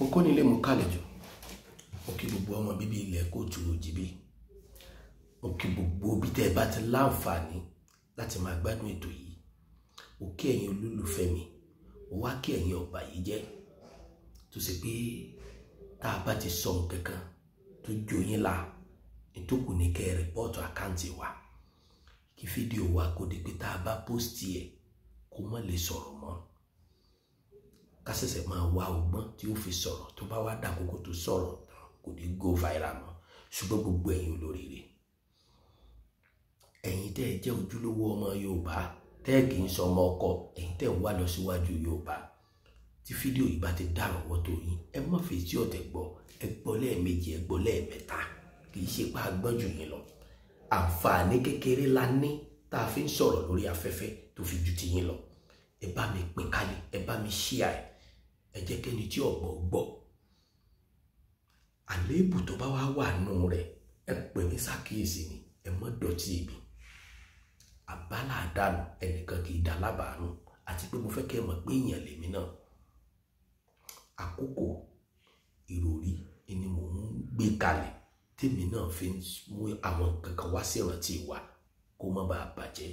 Mo kó nílé, mo kálejò, mo kí gbogbo ọmọ bíbí ilẹ̀ kóòtù òjìbí, mo kí gbogbo bí tẹ́ ẹ bá ti láǹfààní láti máa gbádùn ètò yìí. Mo kí ẹ̀yin olólùfẹ́ mi, mo wá kí ẹ̀yin ọba yìí jẹ́ tó ṣe pé tá a bá ti sọ nǹkan kan tó jó yín la, nítòkù ní kẹ́ ẹ rìpọ́ọ̀tù àkáǹtì wa, kí fídíò wa kó di pé tá a bá pósìtì ẹ̀ kó má lè sọ̀rọ̀ mọ́, ká ṣẹ̀ṣẹ̀ máa wá ọgbọ́n tí ó fi sọ̀rọ̀. Tó bá wá dàkókò tó sọ̀rọ̀ kò ní go viral mọ́. Ṣùgbọ́n gbogbo ẹ̀yin olóríire, ẹ̀yin tẹ́ ẹ jẹ́ ojúlówó ọmọ Yorùbá, tẹ́ ẹ kì í sọ ọmọ ọkọ, ẹ̀yin tẹ́ ẹ wá lọ síwájú Yorùbá, tí fídíò yìí bá ti dàrọ̀wọ́tó yín, ẹ má fi tí ọ̀tẹ̀ gbọ́, ẹ gbọ́ lẹ́ẹ̀mejì, ẹ gbọ́ lẹ́ẹ̀mẹ́ta. Kì í ṣe pé a gbọ́n jù yín lọ. Àǹfààní kékeré la ní tá a fi ń sọ̀rọ̀ lórí afẹ́fẹ́ tó fi ju ti yín lọ. Ẹ bá mi pín kálẹ̀, ẹ bá mi ṣíà ẹ, ẹ jẹ́ kẹ́ni tí ọ̀gbọ́ gbọ́. Àléébù tó bá wá wà nù rẹ̀, ẹ pè mí ṣàkíyèsí ni, ẹ mọ́ dọ̀tí ibi. Àbálà àdánù ẹnìkan kì í dá lábàánú, àti pé mo fẹ́ kẹ́ ẹ mọ̀ pé èèyàn lèmi náà. Àkókò ìròrí ni mò ń gbé kalẹ̀ tèmi náà fi ń mú àwọn nǹkan kan wá sí ìrántí wa kó má bàa bàjẹ́.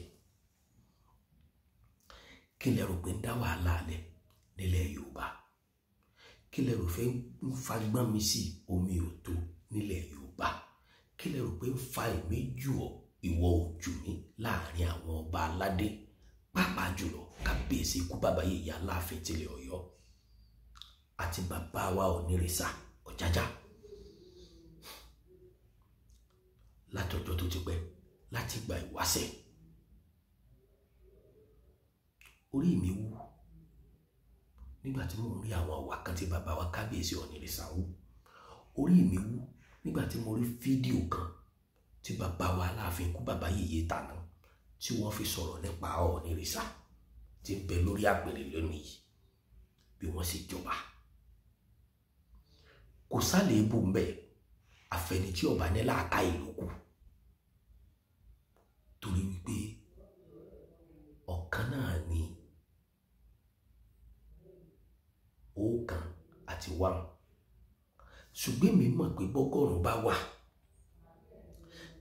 Kí lẹ rò pé ń dá wàhálà alẹ́ nílẹ̀ Yorùbá? Kí lẹ rò pé ń fagbọ́n mi sí omi ò tó nílẹ̀ Yorùbá? Kí lẹ rò pé ń fa èmi jù ọ́ ìwọ ojú mi láàrin àwọn ọba aládé, pàápàá jùlọ kábíyèsí ikú bàbá yèyé Aláàfin tilẹ̀ Ọ̀yọ́ àti bàbá wa Onírìṣà Ọ̀jájá? Látọjọ́ tó ti pẹ́, láti gba ìwáṣẹ̀, orí mi wú nígbà tí mò ń rí àwọn àwà kan tí bàbá wa kábíyèsí Onírìṣà wú. Orí mi wú nígbà tí mo rí fídíò kan tí bàbá wa Aláàfin ikú bàbá yèyé tàná tí wọ́n fi sọ̀rọ̀ nípa Onírìṣà tí ń bẹ lórí àpèrè lónìí yìí, bí wọ́n sì jọba. Kò sálèébù ń bẹ, àfẹni tí ọba ní làákàyè ló kù, torí wípé ọ̀kan náà ni ọ̀kan àti wàhùn. Ṣùgbọ́n èmi mọ̀ pé bọ́gọ́rùn bá wà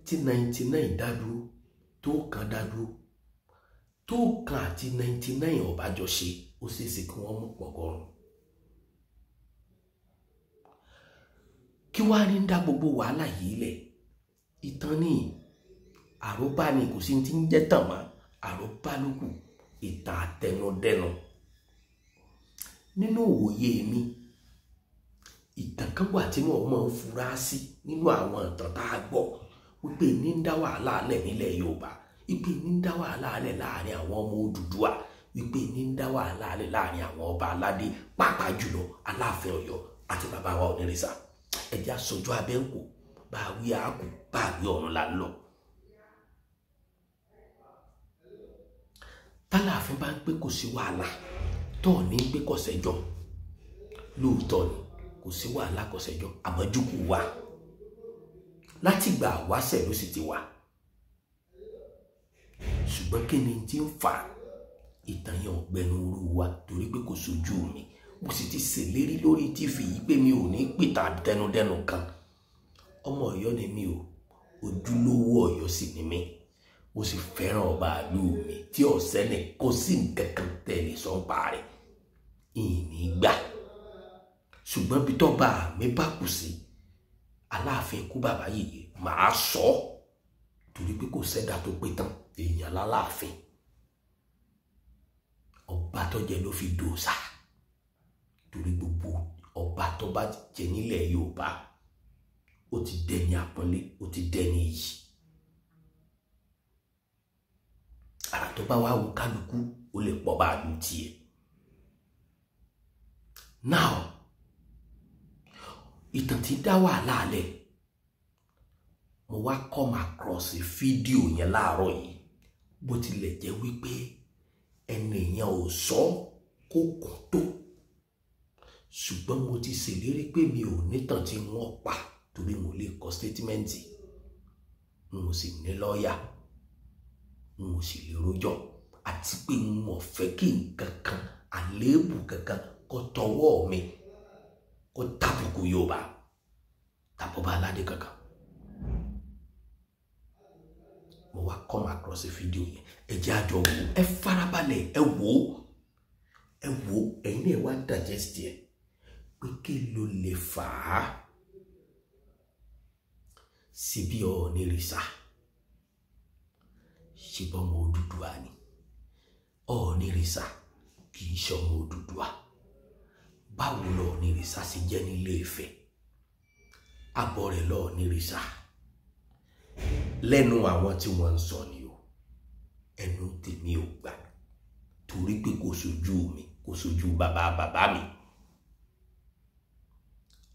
tí 99 dá dúró, tó kan dá dúró, tó kan àti 99 ọ̀bá jọ ṣe, ó ṣeéṣe kí wọ́n mú pọ̀gọ́rùn. Kí wàá ní dá gbogbo wàhálà yìí lẹ̀? Ìtàn ní àròbá ni, kò sí ti ń jẹ́ tàn mọ́, àròbá ló kù, ìtàn àtẹnudẹ́nu. Nínú òye mi, ìtàn kan wà tí wọ́n máa ń fura sí nínú àwọn ìtàn tá a gbọ́ wípé ní ń dá wàhálà alẹ̀ nílẹ̀ Yorùbá, wípé ní ń dá wàhálà alẹ̀ láàrin àwọn ọmọ Odùduwà, wípé ní ń dá wàhálà alẹ̀ láàrin àwọn ọba aládé, pàápàá jùlọ Aláàfin Ọ̀yọ́ àti bàbá wa Onírìṣà. Ẹjẹ aṣojú abẹ́ ń kò bá a wí àákù, bá a wí ọ̀run là ń lọ. Tálàfin bá ń pé kò sí wàhálà, tọ́ ní ń pé kò sẹ́jọ́. Lóòótọ́ ni kò sí wàhálà, kò sẹ́jọ́, àmọ́júkù wà láti gbà wáṣẹ̀ ló sì ti wà. Ṣùgbọ́n kí ni tí ń fà ìtàn yẹn ọ̀gbẹ́nu orú wa? Torí pé kò sójú mi, mo sì ti ṣèlérí lórí TV yìí pé mi ò ní pìtà dẹnudẹnu kan. Ọmọ Ọ̀yọ́ ni mi o, ojúlówó Ọ̀yọ́ sì ni mí, mo sì fẹ́ràn ọba àlú mi tí ọ̀sẹ́ ni kò sí nǹkan kan tẹ̀lé sọ́npa rẹ̀ ìní gbà. Ṣùgbọ́n bí tọ́ba mi bá kù sí, Aláàfin ikú bàbá yèyé màá sọ ọ́, torí pé kò sẹ́dá tó pé tán, èèyàn láláàfin. Ọba tó jẹ ló fi dòòṣà, torí gbogbo ọba tó bá jẹ nílẹ̀ Yorùbá ó ti dẹni àpọ́nlé, ó ti dẹni iyì. Àrà tó bá wá wù kálukú ó lè pọ̀ bá a lu tiẹ̀. Now, ìtàn tí dá wàhálà alẹ́, mo wá come across fídíò yẹn láàárọ̀ yìí, bó tilẹ̀ jẹ́ wípé ẹni yẹn ò sọ kó kún tó, ṣùgbọ́n mo ti ṣèlérí pé mi ò nítàn tí wọ́n pa, torí mo lè kọ sítétímẹ́ǹtì, n ò sì ní lọ́ọ̀yà, n ò sì lè rojọ́, àti pé n ò fẹ́ kí nǹkan kan àléébù kankan kó tọwọ́ mi kó tàbùkù Yorùbá tàbọ̀bá aládé kankan. Mo wá come across fídíò yẹn, ẹ jẹ́ àjọ wò, ẹ farabalẹ̀, ẹ wò ó, ẹ wò ó, ẹ̀yin náà wá digest ẹ̀ pé kí ló lè fà á síbi Ọọ̀nirìṣà ṣe bọ́mọ Odùduwà ni. Ọọ̀nirìṣà kì í ṣọmọ Odùduwà. Báwo lọ̀ọ̀nirìṣà ṣe jẹ́ nílé Ifẹ̀? Abọ́ rẹ̀ lọ̀ọ̀nirìṣà lẹ́nu àwọn tí wọ́n ń sọ ni o, ẹnu tèmi ò gbà torí pé kò sojú mi, kò sojú bàbá bàbá mi.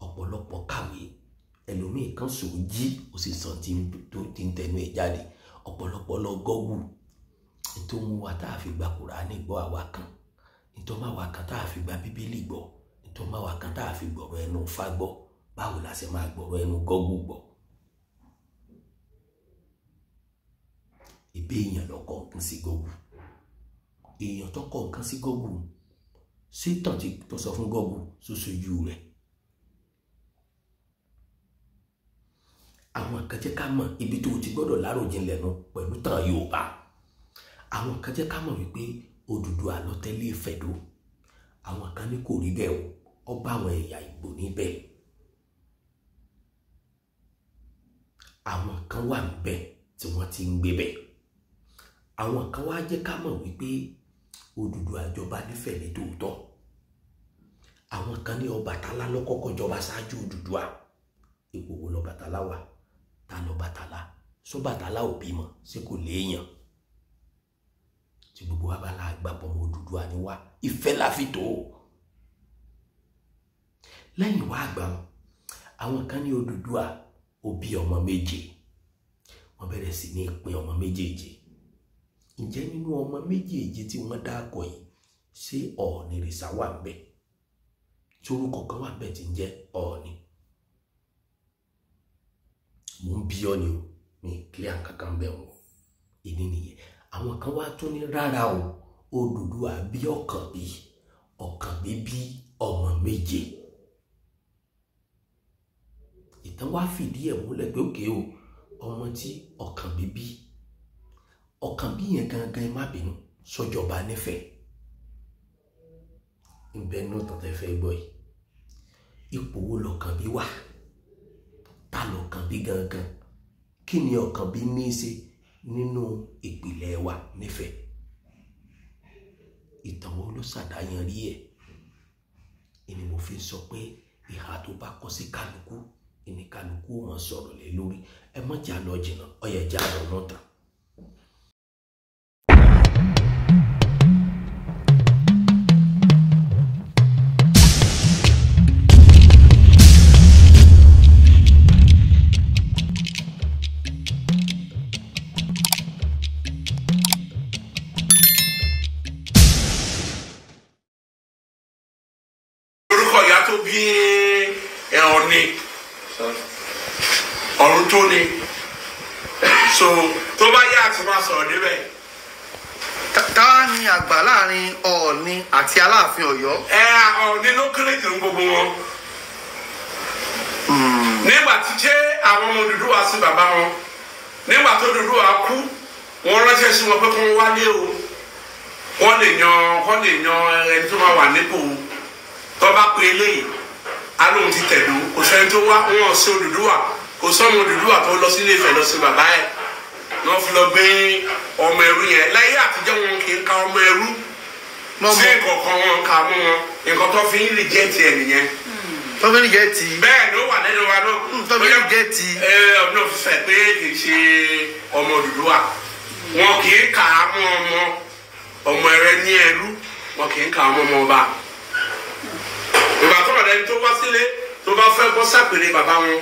Ọ̀pọ̀lọpọ̀ kàwé, ẹlòmíì kan sòójì ó sì sọ tí ń tẹnu ẹ̀ jáde. Ọ̀pọ̀lọpọ̀ lọ gọ́gù tó mú wa tá a fi gba Kùránì gbọ́ àwa kan, nítorí máa wà kan tá a fi gba Bíbélì gbọ́, nítorí máa wà kan tá a fi gbọ̀rọ̀ ẹnu Ifá gbọ́. Báwo la ṣe máa gbọ̀rọ̀ ẹnu gọ́gù gbọ́? Ìbí èèyàn lọ kọ nǹkan sí gọ́gù, èèyàn tó kọ nǹkan sí gọ́gù sétàn tó sọ fún gọ́gù sóṣojú rẹ̀. Àwọn kan jẹ́ ká mọ̀ ibi tó ti gbọ́dọ̀ láròjinlẹ̀ nu pẹ̀lú tàn Yorùbá. Àwọn kan jẹ́ ká mọ̀ wípé Odùduwà ló tẹ́lẹ̀ Ifẹ̀ dó. Àwọn kan ní kò rí bẹ́ẹ̀ o, ọba àwọn ẹ̀yà Ìgbò níbẹ̀. Àwọn kan wà níbẹ̀ tí wọ́n ti ń gbé bẹ̀. Àwọn kan wá jẹ́ ká mọ̀ wípé Odùduwà jọba nífẹ̀ẹ́ ní tòótọ́. Àwọn kan ní Ọbàtálá ló kọ́kọ́ jọba ṣáájú Odùduwà. Ipò wo lọ́bàtálá wà? Ta lọ́bàtálá? Sọ́bàtálá ò bímọ, ṣé kò léèyàn? Tí gbogbo wa bá la gbàgbọ́ ọmọ Odùduwà ni wá, ìfẹ́ la fi tó. Lẹ́yìn wá àgbà wọn, àwọn kan ní Odùduwà ó bí ọmọ méje. Wọ́n bẹ̀rẹ̀ sí ní pín ọmọ méjèèjì. Ǹjẹ́ nínú ọmọ méjèèjì tí wọ́n dákọ̀ yìí, ṣé Ọọ̀nirìṣà wà ń bẹ̀? Torúkọ kan wà ń bẹ̀ tí ń jẹ́ Ọọ̀ni. Mo ń bí ọ ni o, mi clear kankan bẹ́ẹ̀ wọ̀. Ìní nìyẹn. Àwọn kan wá tún ní rárá o, Odùduwà bí Ọ̀kànbí, Ọ̀kànbí bí ọmọ méje. Ìtàn wá fìdí ẹ̀ múlẹ̀ pé òkè o, ọmọ tí Ọ̀kànbí bí, Ọ̀kànbí yẹn gangan ẹ má bínú, sọjọba nífẹ̀ẹ́. Ńbẹ ní ọ̀tàn tẹ́ fẹ́ gbọ́ yìí. Ipò wo lọ̀kànbí wà? Ta lọ̀kànbí gangan? Kí ni Ọ̀kànbí ní í ṣe nínú ìpìlẹ̀ wa nífẹ̀ẹ́? Ìtàn wo ló ṣàdáyanrí ẹ̀? Ìní mo fi sọ pé ìhà tó bá kọ sí kálukú, ìní kálukú ó máa sọ̀rọ̀ lé lórí. Ẹ má jà lọ jìnnà, ó yẹ jà lọ nọ́ta. Ọ̀run tó ni so tó bá yá àti máa sọ̀rọ̀ débẹ̀. Táwa ni àgbà láàrin Ọọ̀ni àti Aláàfin Ọ̀yọ́. Ẹ Ọọ̀ni ló kéré jù ní gbogbo wọn. Nígbà tí ṣé àwọn ọmọ Odùduwà sí bàbá wọn, nígbà tó Odùduwà kú, wọ́n ránṣẹ́ sí wọn pé kí wọ́n wálé o, wọ́n lè yan ẹni tó máa wà nípò tó bá pe eléyìí alóhùn ti tẹ̀dó, kò sẹ́ni tó wá wọn sí Odùduwà, kò sọ́mọ Odùduwà tó lọ sí Ilé Ifẹ̀ lọ sí bàbá ẹ̀. Wọ́n fi lọ gbé ọmọ ẹrú yẹn. Láyé àtijọ́ wọn kì í ka ọmọ ẹrú sí nǹkan wọn kà mú wọn, nǹkan tó fi ń rìjẹ́tì ẹ̀ nìyẹn. Tó fi ń rìjẹ́tì. Bẹ́ẹ̀ ló wà lẹ́nu wa náà. Tó fi ń rìjẹ́tì. Ẹ ọ̀nà fífẹ́ pé kì í ṣe ọmọ Odùduwà, wọn kì í kà á mú ọmọ ọmọ ẹrẹ ní ẹrú, wọn kì í kà á mú ọmọ ọba. Ìgbà tó bàdá ẹni tó wá sílé tó bá fẹ́ bọ́ sápèrè bàbá wọn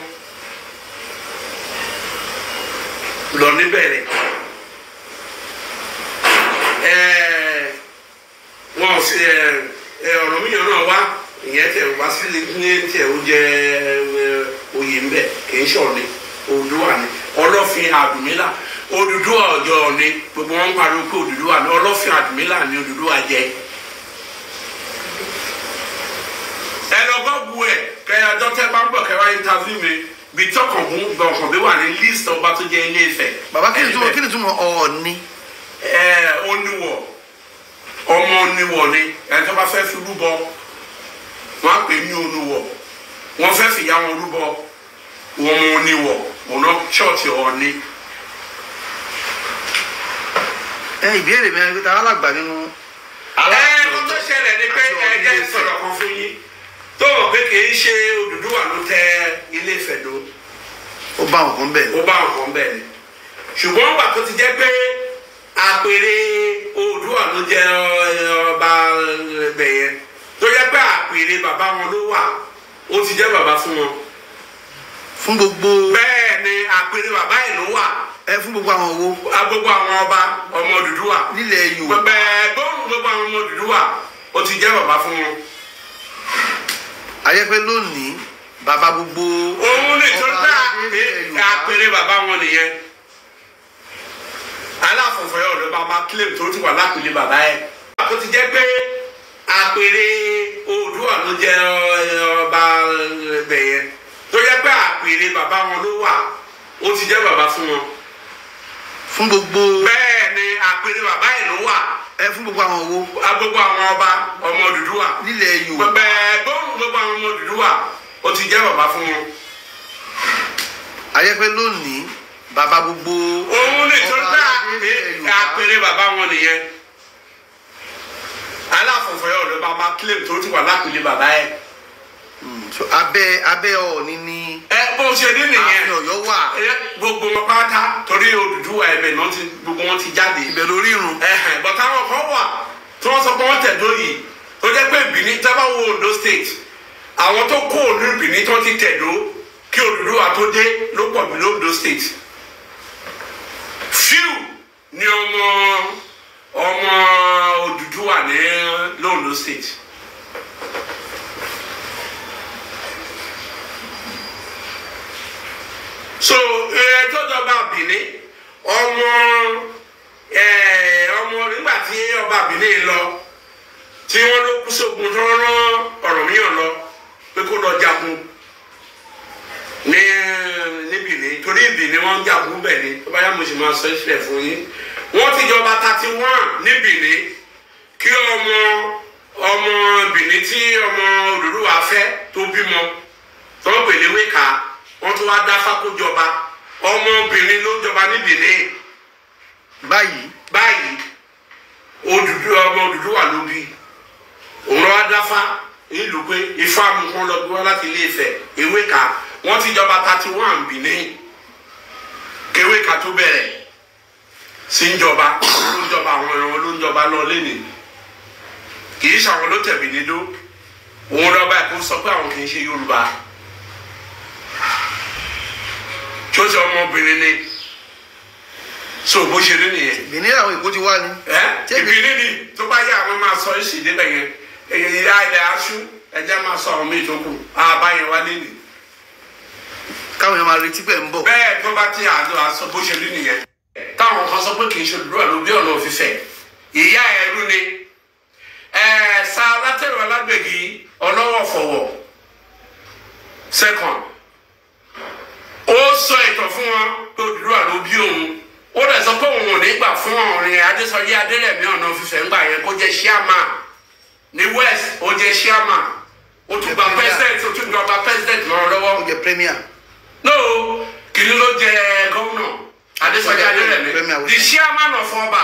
lọ níbẹ̀rẹ̀ wọn sì Ọ̀rànmíyàn náà wá, ìyẹn tẹ̀ wá sílé ní tẹ̀ ó jẹ́ oyè ńbẹ, kì í ṣọ̀ni Odùduwà ni Ọlọ́fin Àdùmílà. Odùduwà ọjọ́ Ọ̀ni gbogbo wọn ń pariwo pé Odùduwà ni Ọlọ́fin Àdùmílà ni Odùduwà jẹ. Ẹ lọ gbọ́ bu ẹ̀ Kẹ ọjọ́ tẹ́ bá ń bọ̀ kẹ wá interview mi bí tọkànbí gbọ̀nkànbí wà ní list ọba tó jẹ́ Ilé Ifẹ̀. Bàbá, kí ni túmọ̀, kí ni túmọ̀ Ọọ̀ni? Ẹ oníwọ̀, ọmọ oníwọ̀ ni ẹni tó bá fẹ́ fi rúbọ, wọ́n á pè ní oníwọ̀. Wọ́n fẹ́ fìyà wọn rúbọ, wọn mọ oníwọ̀ ọ̀nà ṣọ́ọ̀ṣì Ọọ̀ni. Ẹ ìbéèrè mi ni pé ta alàgbà nínú Ẹ Aláàfin kó tó ṣẹlẹ̀ ni pé àti ẹ Ọọ̀ni jẹ́ Ilé Ifẹ̀. Sọ̀rọ̀ kan fún yín tó mọ̀ pé kì í ṣe Odùduwà ló tẹ Ilé Ifẹ̀ dó. Ó bá wọn kan bẹ́ẹ̀ ni. Ó bá nǹkan bẹ́ẹ̀ ni, ṣùgbọ́n gbà tó ti jẹ́ pé àpèrè Oòduà ló jẹ́ ọba ẹbẹ̀ yẹn, tó jẹ́ pé àpèrè bàbá wọn ló wà, ó ti jẹ́ bàbá fún wọn. Fún gbogbo Bẹ́ẹ̀ ni, àpèrè bàbá ẹ̀ ló wà. Ẹ fún gbogbo àwọn owó Gbogbo àwọn ọba ọmọ Odùduwà nílẹ̀ Yorùbá. Bẹ́ẹ̀, gbogbo àwọn ọmọ Odùduwà, ó ti jẹ́ bàbá fún wọn. Ayé pé lónìí bàbá gbogbo Òun ní tó ọba dá aládé nílẹ̀ Yorùbá. Àpèrè bàbá wọn nìyẹn. Aláàfin Ọ̀yọ́ ọ̀dọ́ bá máa claim tó ti wà lápèlé bàbá ẹ̀. Tó ti jẹ́ pé àpèrè Oòduà ló jẹ́ ọba ẹbẹ̀ yẹn, tó jẹ́ pé àpèrè bàbá wọn ló wà, ó ti jẹ́ bàbá fún wọn. Fún gbogbo Bẹ́ẹ̀ ni, àpèrè bàbá ẹ̀ ló wà. Ẹ fún gbogbo àwọn owó Gbogbo àwọn ọba ọmọ Odùduwà nílẹ̀ Yorùbá. Bẹ́ẹ̀, gbogbo àwọn ọmọ Odùduwà, ó ti jẹ́ bàbá fún wọn. Ayé pé lónìí bàbá gbogbo Òun ní tó ọba dá aládé nílẹ̀ Yorùbá. àpèrè bàbá wọn nìyẹn. Aláàfin Ọ̀yọ́ ọ̀dọ́ bá máa claim tó ti wà lápèlé bàbá ẹ̀. So abẹ́ Ọọ̀ni ni Ẹ bó ṣe ní nìyẹn. Ààfin Ọ̀yọ́ wà. Ẹ, gbogbo wọn pátá, torí Odùduwà ẹ̀bẹ̀ náà ti gbogbo wọn ti jáde. Ibẹ̀ lórí irun. Ẹ̀hẹ̀n, but àwọn kan wà tí wọ́n sọ pé wọ́n tẹ̀dó yìí, tó jẹ́ pé Benin, tábà wo Ondo State, àwọn tó kó òlú Benin tó ti tẹ̀dó kí Odùduwà tó dé ló pọ̀ jù l'Ondo State. Few ni ọmọ Odùduwà ní l'Ondo State. So ẹ tó jọba Benin, ọmọ nígbà tí ọba Benin lọ, tí wọ́n ló kú sógun, tó rán Ọ̀rànmíyàn lọ pé kó lọ jagun ní Benin, torí Benin wọ́n ń jagun bẹ̀ ni. Tó bá yá, mo sì máa sọ ìṣẹ̀lẹ̀ fún yín. Wọ́n ti jọba 31 ní Benin kí ọmọ Benin tí ọmọ Odùduwà fẹ́ tó bímọ, tó ń pè ní Wéka, wọ́n tún wá dá fákójọba. Ọmọbìnrin ló ń jọba ní Benin Báyìí. Báyìí, Odùduwà, ọmọ Odùduwà ló bí òun lọ́wọ́ dáfá nílùú pé ifá mú kán lọ gbé wá láti Ilé Ifẹ̀. Ewéka, wọ́n ti jọba 31 Benin kéwéka tó bẹ̀rẹ̀ sí ń jọba. Ló ń jọba, àwọn ẹran ló ń jọba lọ lẹ́nìí, kì í ṣàwọn ló tẹ̀bí nídó. Òun lọ́ba ẹ̀kọ́ sọ pé àwọn kì í ṣe Yorùbá, tí ó ṣe ọmọbìnrin ni. So bó ṣe rí nìyẹn. Benin àwọn Èkó ti wá ni. Ẹ ìbílẹ̀ ni, tó bá yẹ, àwọn máa sọ èsì débẹ̀ yẹn. Ìyá ilẹ̀ aṣú ẹjẹ́ máa sọ àwọn míì tó kù àbá yẹn wá lé ní. Káwọn èèyàn máa retí pé ń bọ̀. Bẹ́ẹ̀, tó bá ti àdó aṣọ, bó ṣe rí nìyẹn. Táwọn kan sọ pé kì í ṣe Odùduwà ló bí Ọọ̀ni of Ifẹ̀, ìyá ẹrú ni. Ẹ sa Látẹ̀rù Alágbègì ọlọ́wọ́ fọ̀wọ̀ second, ó sọ ìtàn fún wọn pé Odùduwà ló bí òun. Ó dẹ̀ sọ pé òun ò ní gbà fún Ọ̀rìn Adésọjí Adérẹ̀mí Ọ̀nà Òfìfẹ́ ńgbà yẹn kó jẹ́ chairman ní West. Ó jẹ́ chairman, ó tún gba president, ó tún gba president mọ́ ọ lọ́wọ́. Ó jẹ premier. No, kìnìún ló jẹ gómìnà, Adésọjí Adérẹ̀mí. Premier. The chairman of Ọba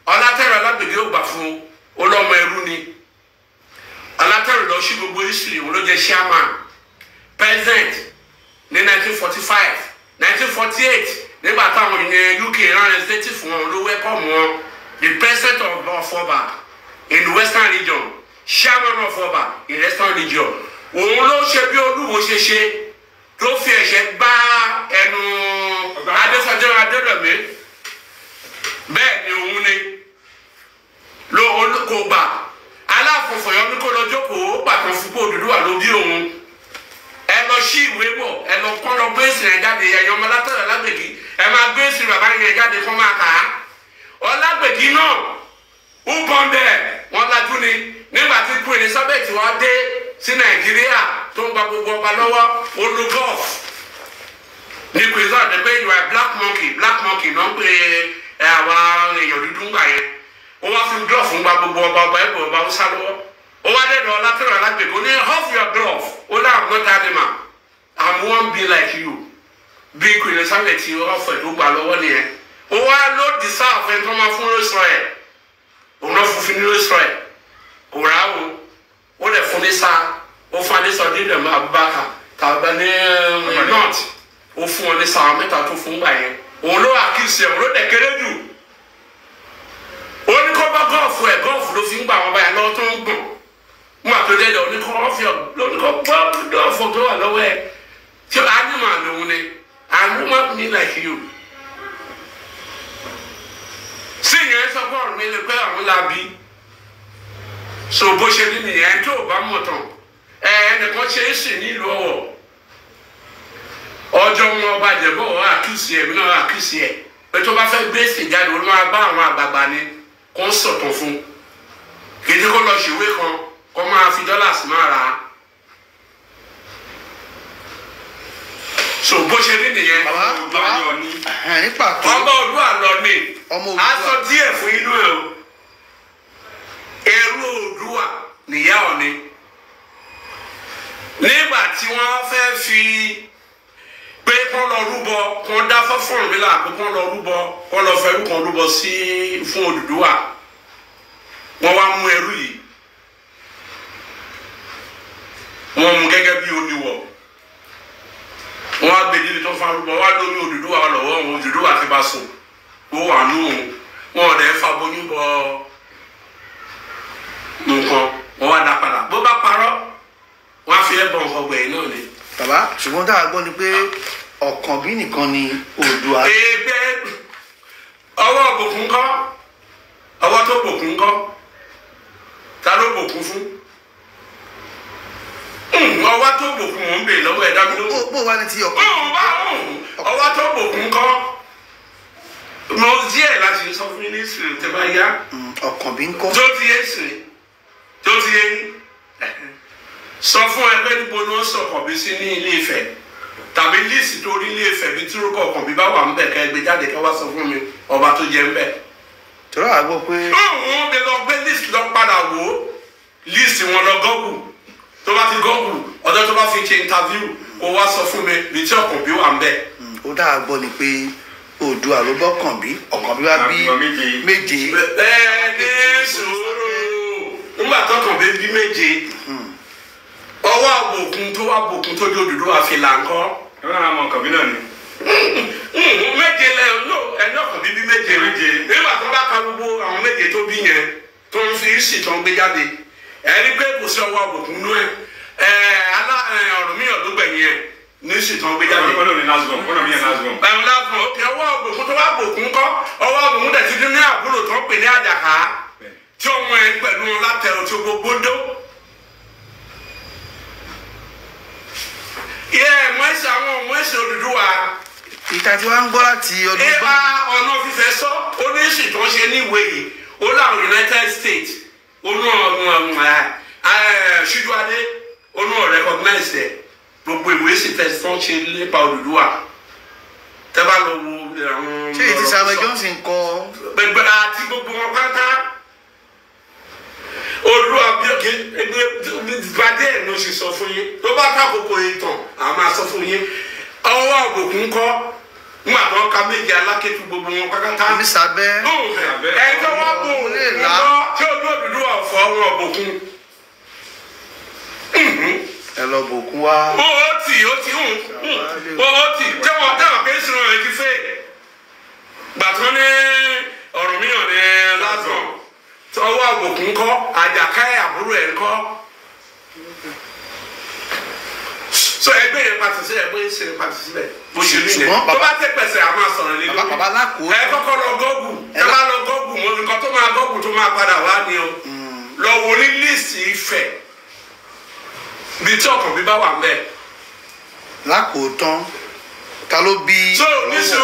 Ọlátẹ̀rù Alágbègbè ó gbà fún ọlọ́mọ ẹrú ni. Ọlátẹ̀rù lọ sí gbogbo history, òun ló jẹ chairman, president ní 1945, 1948, nígbà táwọn ìyẹn UK rán representative fún wọn, ló welcome wọn, the president of Ọba in Western Region, chairman of Ọba in Western Region. Òun ló ṣe bí Olúwo ṣe ṣe, tó fi ẹ̀ṣẹ̀ gbá ẹnu Adésọjí Adérẹ̀mí. Bẹ́ẹ̀ ni, òun ni ló kò gbà. Aláàfin Fọyọ́mí kó lọ jókòó pàtó fún pé Odùduwà ló bí òun. Ẹ lọ sí ìwé wọ̀, ẹ lọ kọ́, lọ gbé èsì rẹ̀ jáde. Ẹ̀yọ́ ọmọ Látọ̀rọ̀ Lágbègì, ẹ máa gbé èsì bàbá yẹn jáde kó máa kà á. Ọlágbègì náà ó bọ́n bẹ́ẹ̀, wọ́n lajú ni nígbà tí Queen Elizabeth wá dé. sí Nàìjíríà tó ń gba gbogbo ọba lọ́wọ́, ó lo glove ní prison àti pé you are black monkey, black monkey náà ń pè é àwa èèyàn dúdú ń gbà yẹn. Ó wá fi glove ń gba gbogbo ọba ọba ẹ̀bùn ọba Hausa lọ́wọ́. Ó wá dẹ́dọ̀ Ọlátẹ̀rọ̀ Alágbègbè, ó ní off your glove, ó ní I'm not animal, I'm one be like you. Bí Queen Elizabeth ti ọ̀fẹ́ tó gbà lọ́wọ́ nìyẹn. Ó wá ló deserve ẹni tó máa fún Israel, òun náà fún fún Israel, kò rà ó, ó lè fún ní sáà, ó fún Adésọdé Ìdẹ̀mú Abubakar tàbí ní north, ó fún wọn ní sáà mẹ́ta tó fún gbà yẹn. Òun ló àkíyèsí ẹ̀, òun ló dẹ̀ kéré jù. Ó ní kó bá gọ́ọ̀fù ẹ̀, gọ́ọ̀fù ló fi ń gbà wọn báyìí lọ́wọ́ tó ń gbọ̀n. Nígbà tó dé lọ, ó ní kó gọ́ọ̀fù tó wà lọ́wọ́ ẹ̀. Tí animal lòun ni, animal me like you. Sí ìyẹn sọ pé ọ̀run mi lè pẹ́ àwọn làbí. So bó ṣe ní nìyẹn, tó o bá mọ̀ tán. Ẹnìkan ṣe é sì nílùú Ọ̀wọ̀. Ọjọ́ wọn ọba Ìjẹ̀bú Ọ̀wọ̀ àkíyèsí ẹ̀, mi náà àkíyèsí ẹ̀. Pé tó bá fẹ́ gbé èsì jáde, ó máa bá àwọn àgbààgbà ni kó ń sọ̀tàn fún. Kì í ṣe kó lọ ṣèwé kan, kó máa fi dọ́là sí máa rà á. So bó ṣe rí nìyẹn. Ọba Oòduà lọ ní. A sọ díẹ̀ fún inú ẹ̀ o. Ẹrú Oòduà nìyá Ọọ̀ni. Nígbà tí wọ́n fẹ́ fi pé kán lọ rúbọ, kán dá fọ́fọ́n mi là pé kán lọ rúbọ, kán lọ fẹ́rú kan rúbọ sí fún Odùduwà. Wọ́n wá mú ẹrú yìí. Wọ́n mú gẹ́gẹ́ bí oníwọ̀. Wọ́n á gbé níbi tó fa rúbọ, wọ́n á lóyún Odùduwà lọ́wọ́ òun, Odùduwà ti bá sùn. Ó wà nù òun. Wọ́n ọ̀dẹ̀ fa boyún bọ nǹkan, wọ́n wá dá padà. Bó bá parọ́, wọ́n á fi ẹ̀bọ̀n ọgbẹ̀yìn náà ni. Bàbá, ṣùgbọ́n tá a gbọ́ ni pé Ọ̀kànbí nìkan ni Oòduà. Ẹgbẹ́ ọwọ́ bòkun kọ́, ọwọ́ tó bòkun kọ́, ta ló bòkun fún? Ọwọ́ tó bòkun mò ń bè lọ́wọ́ ẹ̀dá mi ló. Bó wá ní ti Ọ̀kànbí? Ọwọ́ tó bòkun kọ́, mo díẹ̀ láti sọ fún yín ní ìsìn tẹ́ bá yá. Ọ̀kànbí ń kọ́. Tó ti yé sìn, tó ti yé yín. Sọ fún ẹgbẹ́ níbo ni wọ́n sọ Ọ̀kànbí sí ní Ilé Ifẹ̀ tàbí líìsì tó rí Ilé Ifẹ̀ bí túrúkọ Ọ̀kànbí bá wà ńbẹ̀ ká ẹgbẹ́ jáde ká wá sọ fún mi ọba tó jẹ ńbẹ̀. Tọ́lá àgbọ̀ pé. Òun mi lọ gbé líìsì lọ padà wò ó, líìsì wọn lọ gọ́gù, tó bá ti gọ́gù ọjọ́ tó bá fi ṣe interview kó wá sọ fún mi bí tí Ọ̀kànbí wà ńbẹ̀. Ó dáa gbọ́ ni pé Oòduà ló bọ́ Ọ̀kànbí, Ọ̀kànbí wá bí méje. Ẹ ní sùúrù nígbà tó Ọ̀kànbí bí méje, ọwọ́ àbòkun tó wá bòkun tó dé Odùduwà fi là ń kọ́. Ẹ bá àwọn Ọ̀kànbí náà ni. Méje lẹ ẹni Ọ̀kànbí bí méje. Nígbà tó bá ka gbogbo àwọn méje tó bí yẹn tó ń fi ìsì tó ń gbé jáde, ẹni pé kò sí ọwọ́ àbòkun nú ẹ. Ọ̀rànmíyàn ló gbẹ̀yìn ẹ̀ ní ìsì tó ń gbé jáde. Ọwọ́ àbòkun tó wá bòkun kọ́, ọwọ́ àbòkun dẹ̀ ti dín ní àbúrò tó ń pè ní Àjàká tí ọmọ ẹ pẹ̀lú látẹ̀rọ̀ tí ó gbogbo dó. Mọ ẹsẹ àwọn ọmọ ẹsẹ Odùduwà. Ìta tí wọ́n ń gbọ́ láti ọdún. Ẹ bá ọ̀nà fífẹ́ sọ, oníṣì tó ń ṣe ní ìwé yìí, ó láwọn United States, onú Ṣíjúadé, onú recognize ẹ̀, gbogbo ìwé sì tẹ̀ tó ń ṣe nípa Odùduwà. Tẹ́ bá lọ wo àwọn. Ṣé èyí tí Samuel Johnson kọ? Gbẹgbẹ àti gbogbo wọn pátá. Oòduà gbadé ẹ̀ ló ṣe sọ fún yín. Tó bá kákòókò ìtàn, a máa sọ fún yín. Ọwọ́ àbòkún kọ́, nígbà tó ń ka méje alákẹ́tù gbogbo wọn pátápátá. Onísàbẹ́. Ẹ tó wá bò ó lọ tí ojú Odùduwà fọ́ wọn àbòkún. Ẹ lọ bòkun wá. Ó tì ó tì ó tì tẹ́wọ̀n tẹ́wọ̀n pé sùn rẹ̀ ti fẹ́. Gbàtọ́ ní Ọ̀rànmíyàn ní lásán. Ọwọ́ àbòkún kọ́, Àjàká ẹ̀ àbúrò ẹ̀ ńkọ́. So ẹgbẹ́ yẹn pàtó sí ẹgbẹ́ yẹn ṣe pàtó síbẹ̀. Bó ṣe rí nìyẹn. Tó bá tẹ pẹ̀sẹ̀ a máa sọ̀rọ̀ lé lórí. Bàbá lákòó. Ẹ kọ́kọ́ lọ gọ́gù. Ẹ bá lọ gọ́gù mo nǹkan tó máa gọ́gù tó máa padà wá ni o. Lọ wo ní líìsì Ifẹ̀. Bí tí Ọ̀kànbí bá wà ńbẹ̀. Lákòótán ta ló bí. So níṣẹ́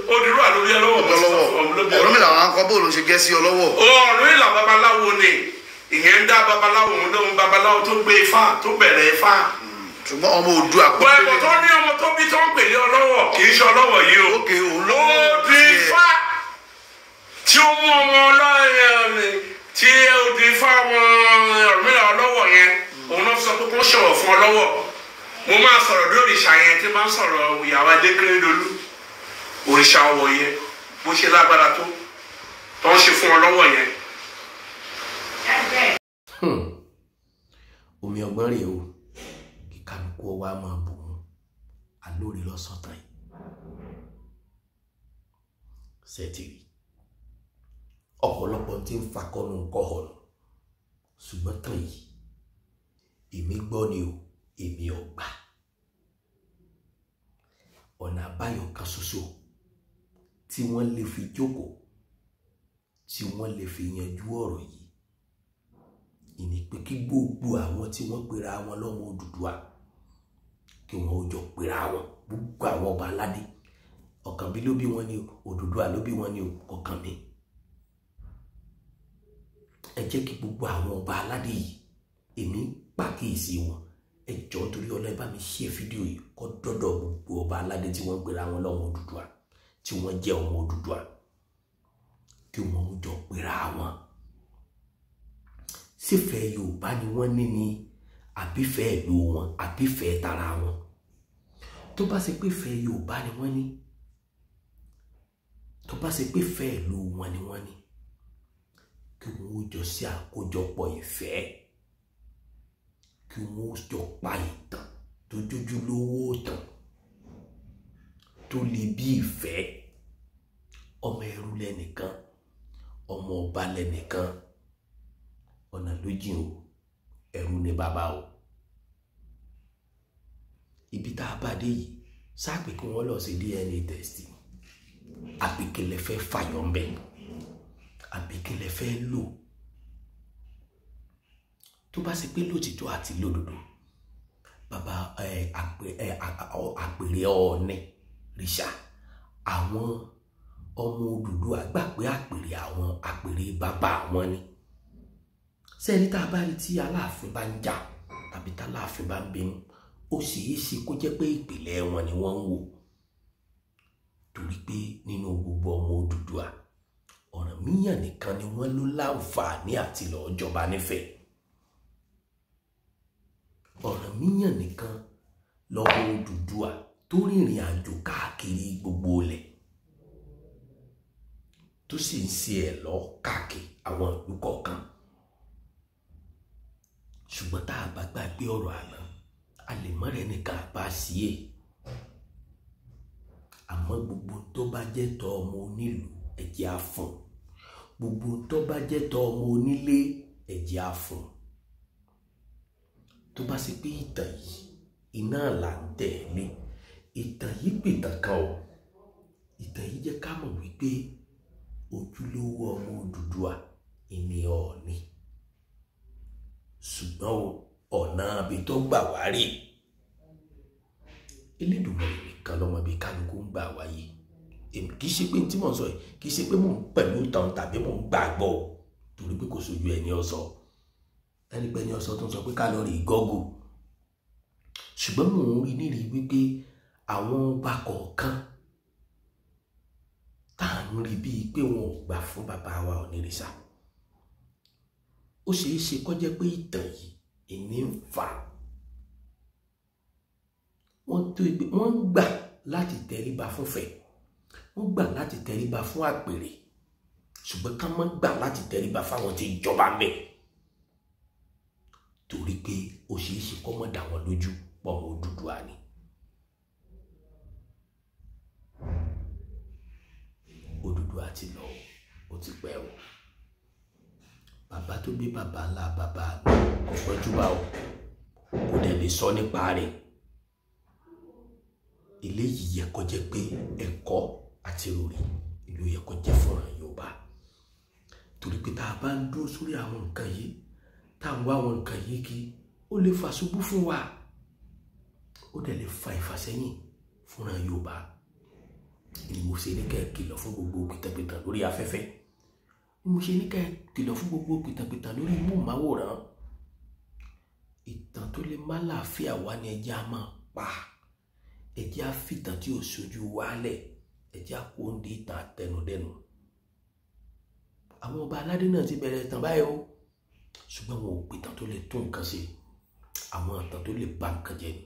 Odùduwà lórí Ọlọ́wọ̀. Ọ̀rúnmìlà àwọn akọ bóòlù ṣe jẹ́ sí Ọlọ́wọ̀. Ọ̀rúnmìlà babaláwo ni. Ìyẹn ń dá babaláwo òun lóhun, babaláwo tó gbé ifá, tó bẹ̀rẹ̀ ifá. Ṣùgbọ́n ọmọ Oòduà pẹ̀lú tó ní ọmọ tó bí tó ń pèlé ọlọ́wọ̀, kì í ṣe ọlọ́wọ̀ yìí o. Ókè, òun ló Ó di ifá tí ó mú ọmọ ọlọ́ọ̀ tí ó di ifá ọmọ Ọ̀rúnmìlà ọlọ́wọ̀ yẹn, òun náà sọ pé kó ṣọ̀wọ̀ fún ọlọ́wọ̀. Mo máa sọ̀rọ̀ lórí òrìṣà yẹn tí máa ń sọ̀rọ̀ ìyàwó Adékérédolú, òrìṣà ọwọ̀ yẹn bó ṣe lágbára tó tó ń ṣe fún ọlọ́wọ̀ yẹn. Omi ọgbọ́n rèé o, kí kálukú ọwọ́ á máa bò ó alóore lọ́sọ̀tàn yìí. Ṣètìrì ọ̀pọ̀lọpọ̀ tí ń fakọ́nu kọ́họ̀nù, ṣùgbọ́n tàn yìí èmi gbọ́ ni o, èmi ò gbà. Ọ̀nà àbáyọ kan ṣoṣo tí wọ́n lè fi jókòó, tí wọ́n lè fi yanjú ọ̀rọ̀ yìí, ìní pé kí gbogbo àwọn tí wọ́n pera wọn lọ́mọ Odùduwà kí wọ́n ó jọ pera wọn, gbogbo àwọn ọba aládé. Ọ̀kànbí ló bí wọn ni o, Odùduwà ló bí wọn ni o, Ọ̀kànbí. Ẹ jẹ́ kí gbogbo àwọn ọba aládé yìí, èmi pàkíyèsí wọn, ẹ jọ̀ọ́ torí Ọlọ́run, ẹ bá mi ṣe fídíò yìí kó dọ́dọ̀ gbogbo ọba aládé tí wọ́n pera wọn lọ́mọ Odùduwà, tí wọ́n jẹ́ ọmọ Odùduwà, kí wọ́n ó jọ pera wọn. Sífẹ̀ẹ́ Yorùbá ni wọ́n ní ni, àbífẹ́ ìlú wọn, àbífẹ́ tara wọn? Tó bá ṣe pé fẹ́ Yorùbá ni wọ́n ní, tó bá ṣe pé fẹ́ ìlú wọn ni wọ́n ní, kí wọ́n ó jọ sí àkójọpọ̀ ìfẹ́, kí wọ́n ó jọ pa ìtàn tó jójú lówó tàn tó lè bí ìfẹ́. Ọmọ ẹrú lẹ́nìkan, ọmọ ọba lẹ́nìkan, ọ̀nà ló jìn o, ẹrú ni bàbá o. Ibi tá a bá dé yìí, sáàpì kí wọ́n lọ sí DNA test, àbí kí lẹ fẹ́ fàyọ̀ ń bẹ̀, àbí kí lẹ fẹ́ lò? Tó bá ṣe pé lótìtọ́ àti lódodo, bàbá àpèrè Ọọ̀ni rìṣà, àwọn ọmọ Odùduwà gbà pé àpèrè àwọn, àpèrè bàbá àwọn ni. Sẹ́ni tá a bá rí tí Aláàfin bá ń jà tàbí tá Aláàfin bá ń bínú, ó ṣeé ṣe kó jẹ́ pé ìpìlẹ̀ wọn ni wọ́n ń wò. Torí pé nínú gbogbo ọmọ Odùduwà, Ọ̀rànmíyàn nìkan ni wọ́n ló láǹfààní àti lọ́ọ́ jọba nífẹ̀ẹ́. Ọ̀rànmíyàn nìkan lọ́mọ Odùduwà tó rìnrìn àjò káàkiri gbogbo ilẹ̀, tó sì ń ṣe ẹ̀ lọ káàkiri àwọn ìlú kọ̀ọ̀kan. Ṣùgbọ́n tá a bá gbàgbé ọ̀rọ̀ àná, a lè mọ̀rẹ́ nìkan bá sí è. Àmọ́ gbogbo tó bá jẹ́ tọ́ ọmọ onílùú, ẹ̀jẹ̀ á fún. Gbogbo tó bá jẹ́ tọ́ ọmọ onílé, ẹ̀jẹ̀ á fún. Tó bá ṣe pé ìtàn yìí iná là ń tẹ̀lé, ìtàn yìí pìtàn kan o. Ìtàn yìí jẹ́ ká mọ̀ wípé ojúlówó ọmọ Odùduwà ìní Ọọ̀ni. Ṣùgbọ́n o, ọ̀nà àbí tó gbà wá rí, Elédùmarè nìkan lọ́mọ bí kálukú ń gbà wáyé. Èmi kì í ṣe pé tí mò ń sọ yìí, kì í ṣe pé mò ń pẹ̀lú tàn tàbí mò ń gbàgbọ́ o, torí pé kò sójú ẹni ọ̀sọ́. Ẹni pé ẹni ọ̀sọ́ tó ń sọ pé kálọ̀rì gọ́gù. Ṣùgbọ́n mò ń rí nírí wípé àwọn ọba kọ̀ọ̀kan tá à ń rí bíi pé wọn ò gbà fún bàbá wa Ọ̀nìrìṣà. Ó ṣeé ṣe kó jẹ́ pé ìtàn yìí ìní ń fà á. Wọ́n gbà láti tẹríba fúnfẹ̀, wọ́n gbà láti tẹríba fún àpèrè, ṣùgbọ́n ká má gbà láti tẹríba fáwọn tí ìjọba mẹ́. Torí pé ó ṣeé ṣe kó má dá wọn lójú pọ̀mọ́ Odùduwà ni. Odùduwà ti lọ, ó ti pẹ́ o. Bàbá tó bí bàbá ńlá bàbá mi kò gbọ́njúbà o, kò dẹ̀ lè sọ nípa rẹ̀. Eléyìí yẹ kó jẹ́ pé ẹ̀kọ́ àti ìròrí ìlú yẹ kó jẹ́ fúnra Yorùbá. Torí pé tá a bá ń dúró sórí àwọn nǹkan yìí, tá à ń wá àwọn nǹkan yìí kí ó lè fa ṣubú fún wa, ó dẹ̀ lè fa ìfàsẹ́yìn fúnra Yorùbá. Ni mo ṣe ní kẹ́ kìlọ̀ fún gbogbo pìtàpìtà lórí afẹ́fẹ́. Mo ṣe ní ká kìlọ̀ fún gbogbo pìtàpìtà lórí móhùnmáwòrán. Ìtàn tó lè má láàfíà wá ni ẹjẹ́ á máa pa, ẹjẹ́ á fìtàn tí ò sojú wálẹ̀, ẹjẹ́ á kó ń di ìtàn àtẹnudẹ́nu. Àwọn ọba aládé náà ti bẹ̀rẹ̀ ìtàn báyìí o, ṣùgbọ́n wọn ò pìtàn tó lè tún nǹkan ṣe, àwọn ìtàn tó lè ba nǹkan jẹ́ ni.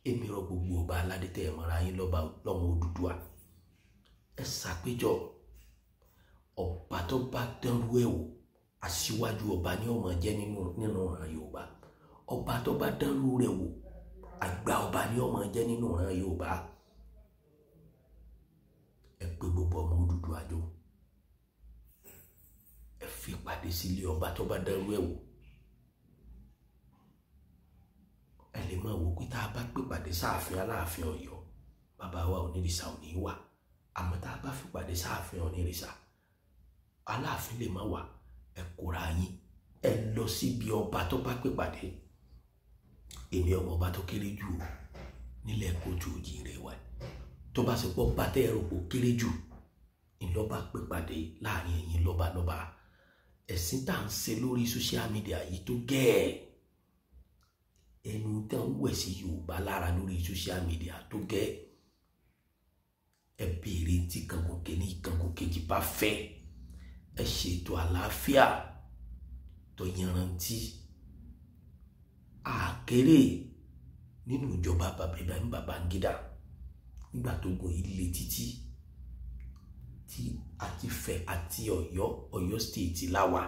Èmi rọ gbogbo ọba aládé tẹ́ ẹ mọ́ra yín lọ́ba lọ́mọ Odùduwà, ẹ ṣàpéjọ. Ọba tó bá dánrú ẹ̀ wò, aṣíwájú ọba ni ó máa jẹ́ nínú ìran Yorùbá. Ọba tó bá dánrú rẹ̀ wò, àgbà ọba ni ó máa jẹ́ nínú ìran Yorùbá. Ẹ pé gbogbo ọmọ Odùduwà jọ, ẹ fi pàdé sílé ọba tó bá dánrú ẹ̀ wò. Ẹ lè máa wò pé tá a bá pè pàdé sáàfin Aláàfin Ọ̀yọ́, bàbá wa Onírìṣà ò ní wà. Àmọ́ tá a bá fi pàdé sáàfin Onírìṣà, Aláàfin lè má wà. Ẹ kóra yín, ẹ lọ síbi ọba tó bá pè pàdé. Èmi ọmọ ọba tó kéré jù o nílẹ̀ kóòtù òjìrè wa, tó bá ṣe pọ̀ bá tẹ́ ẹ̀rọ kò kéré jù ńlọba pè pàdé láàrin ẹ̀yin lọ́balọ́ba. Ẹ̀sìn tá à ń ṣe lórí social media yìí tó gẹ́ẹ̀, ẹnu tẹ́ ń wẹ̀ sí Yorùbá lára lórí social media tó gẹ́ẹ̀. Ẹ béèrè tí kankan kìíní kankan kejì bá fẹ́, ẹ ṣètò àlàáfíà tó yanrantí. Àkérè nínú ìjọba bàbá Ibrahim Babangida nígbà tó gun ilé títí tí àti Ifẹ̀ àti Ọ̀yọ́, Ọ̀yọ́ state láwà,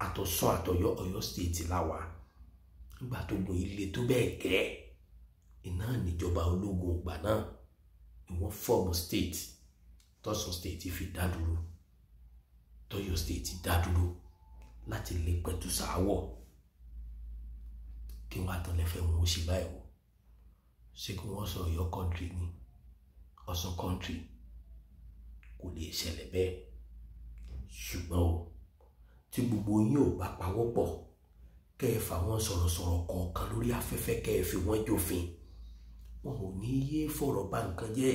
àtọ̀sán àtọ̀yọ́ Ọ̀yọ́ state láwà. Nígbà tó gun ilé tó bẹ́ẹ̀ gẹ́, iná níjọba ológun ìgbà náà ni wọ́n fọ́ọ̀mù state. Tọ̀sán state fi dá dúró, tọ̀yọ́ state dá dúró láti lè pẹ̀tù sáwọ̀. Kí wọ́n àtọ̀lẹ́fẹ̀ wọn ó ṣe báyìí wò, ṣé kí wọ́n sọ Ọ̀yọ́ country ní Ọ̀ṣun country? Kò lè ṣẹlẹ̀ bẹ́ẹ̀. Ṣùgbọ́n o, tí gbogbo yín ò bá pawọ́pọ̀, kẹ́ ẹ fà wọ́n sọ̀rọ̀sọ̀rọ̀ kọ̀ọ̀kan lórí afẹ́fẹ́, kẹ́ ẹ fi wọ́n jófin, wọn ò ní yé fọ̀rọ̀ bà nǹkan jẹ́.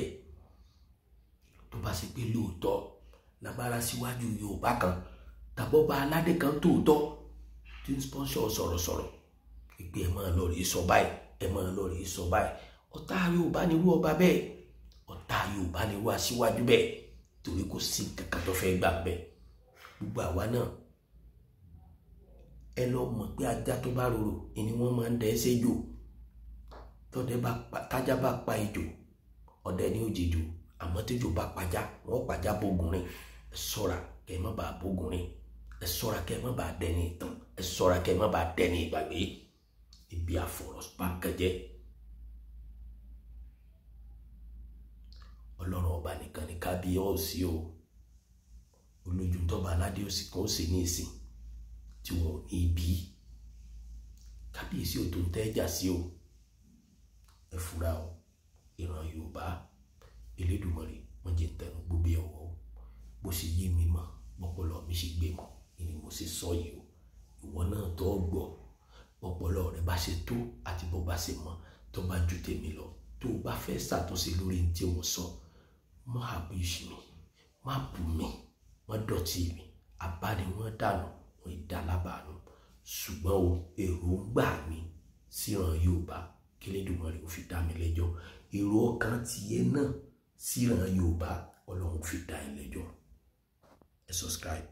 Tó bá ṣe pé lóòótọ́ lábára síwájú Yorùbá kan tàbọ́ba aládé kan tóòtọ́ tí ń sponsor sọ̀rọ̀sọ̀rọ̀ ìpè ẹ̀ máa lọ rèé sọ báyìí, ẹ̀ máa lọ rèé sọ báyìí, ọ̀tá Yorùbá ni irú ọba bẹ́ẹ̀, ọ̀tá Yorùbá ni irú aṣíwájú bẹ́ẹ̀, torí kò sí kankan tó fẹ́ gbà bẹ́ẹ̀. Gbogbo àwa náà ẹ lọ mọ̀ pé ajá tó bá rorò ni wọ́n máa ń dẹ́ séjò. Tọ́dẹ bá pa, tájá bá pa ejò, ọdẹ ni ó jẹjò. Àmọ́ tẹ́jò bá pajá, wọ́n pajá bógun rìn. Ẹ ṣọ́ra kẹ́ ẹ má bàa bógun rìn, ẹ ṣọ́ra kẹ́ ẹ má bàa dẹni ìtàn, ẹ ṣọ́ra kẹ́ ẹ má bàa dẹni ìgbàgbé. Ibi àfọ̀rọ̀ bánkẹ́jẹ́. Ọlọ́run ọba nìkan ni kábíyèsí o. Olójú tọ́ba aládé òsì kan ó sì ní ìsìn tí wọn ò ní bí. Kábíyèsí ò tó ń tẹ́jà sí o. Ẹ fura o, ìran Yorùbá, Elédùmarè wọ́n jẹ́ tẹnu gbóbi ọ̀wọ́ o. Bó ṣe yé mi mọ́, bọ́pọlọ mi ṣe gbé mọ́, ni mo ṣe sọ yìí o. Ìwọ náà tó gbọ́, bọ́pọlọ rẹ bá ṣe tó àti bó bá ṣe mọ́, tó bá ju tèmi lọ, tó o bá fẹ́ ṣàtúnṣe lórí ní tí mo sọ, má abuse mi, má bù mí, má dọ̀tí mi, àbá ni wọ́n dànù, wọ́n dá lábàánú. Ṣùgbọ́n o, èròǹgbà mi síran Yorùbá, k'Elédùmarè ò fi dá mi lẹ́jọ́. Èrò ọkàn tiẹ̀ náà síran Yorùbá, Ọlọ́run fi dá ẹ lẹ́jọ́. Ẹ subscribe.